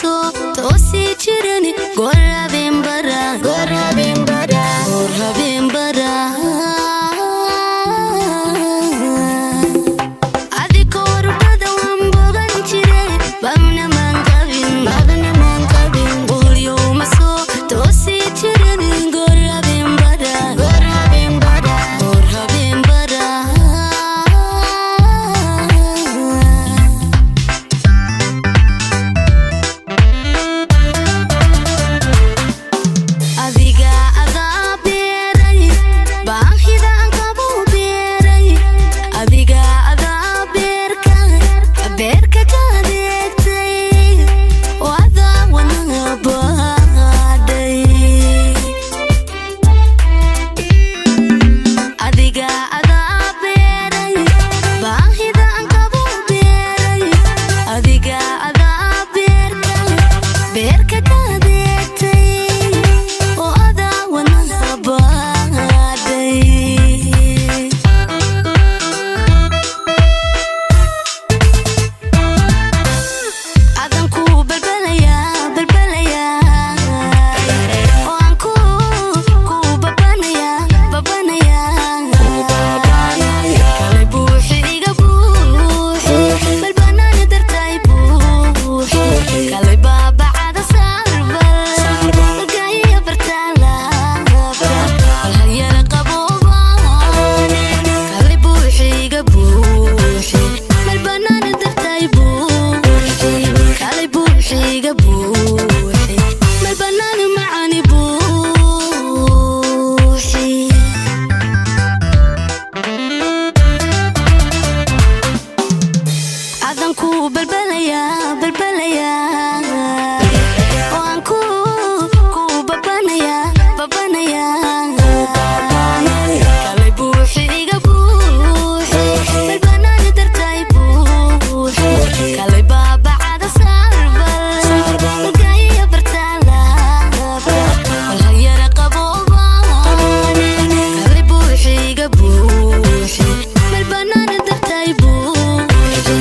soo toosii jirani goor habeen bara, goor habeen bara, goor habeen bara. Adika warbada waan bogan jire, babna maan qabin, babna maan qabin. Boholyow ma soo toosii jirani goor habeen bara, goor habeen bara, goor habeen bara. Adiga adaa beeray baahida aan qabo beeray, adiga adaa beerka beerka ka adeegtay oo adaa wanaga baadhay. Adiga adaa beeray baahida aan qabo beeray, adiga adaa beerka beerka ka adeegtay oo adaa wanaga baadhay. Adan ku balbalayaa balbalayaa oo aan ku babanayaa babanayaa. Kalay buuxi iga buuxi balbanaani dartay buuxi, kalay baabacada saarbal balkaiyo bartaalaabta balhayara qaboobaane. Kalay buuxi iga buuxi balbanaani dartay buuxi, kalay buuxi iga buuxi balbanaani macani buuxi. Adan ku balbalayaa balbalayaa oo aan ku babanayaa babanayaa. Kalay buuxi iga buuxi balbanaani dartay buuxi, kalay baabacada saarbal balkaiyo bartaalaabta balhayara qaboobaane. Kalay buuxi iga buuxi balbanaani dartay buuxi,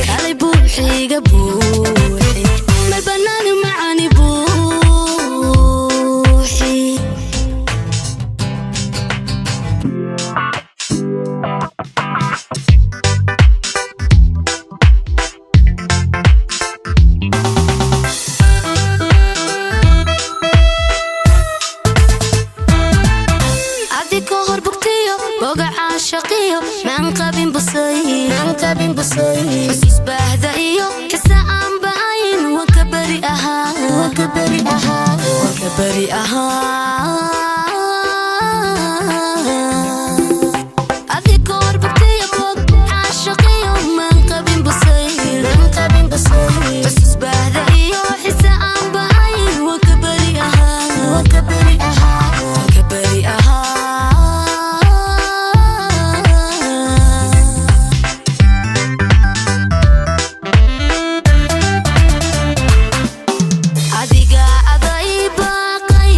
kalay buuxi iga buuxi balbanaani macani buuxi. Adika hor bugtiyo boga caashaqiyo maan qabin busay, maan qabin busay. Xusuus baahda iyo xisa aan ba'ayn waan ka beri ahaa, waan ka beri ahaa, waan ka beri ahaa. Adika hor bugtiyo bog caashaqiyo maan qabin busay, maan qabin busay. Xusuus baahda iyo xisa aan ba'ayn waan ka beri ahaa, waan ka beri ahaa, waan ka beri ahaa. Adiga aday baaqay.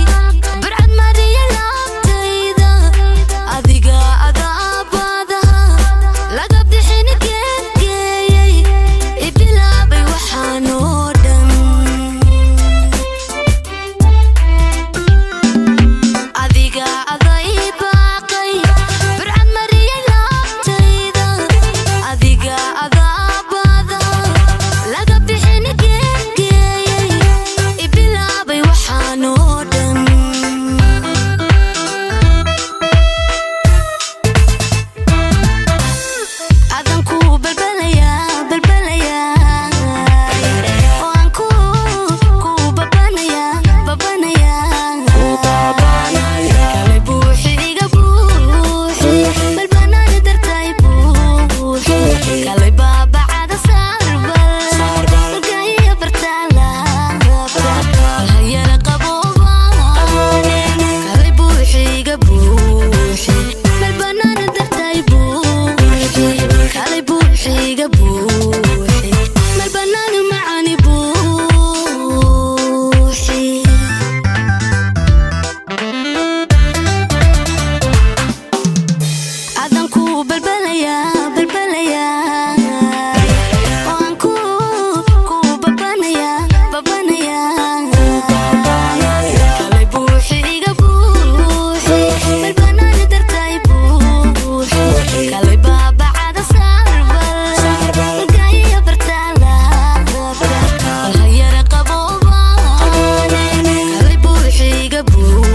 Iga buux.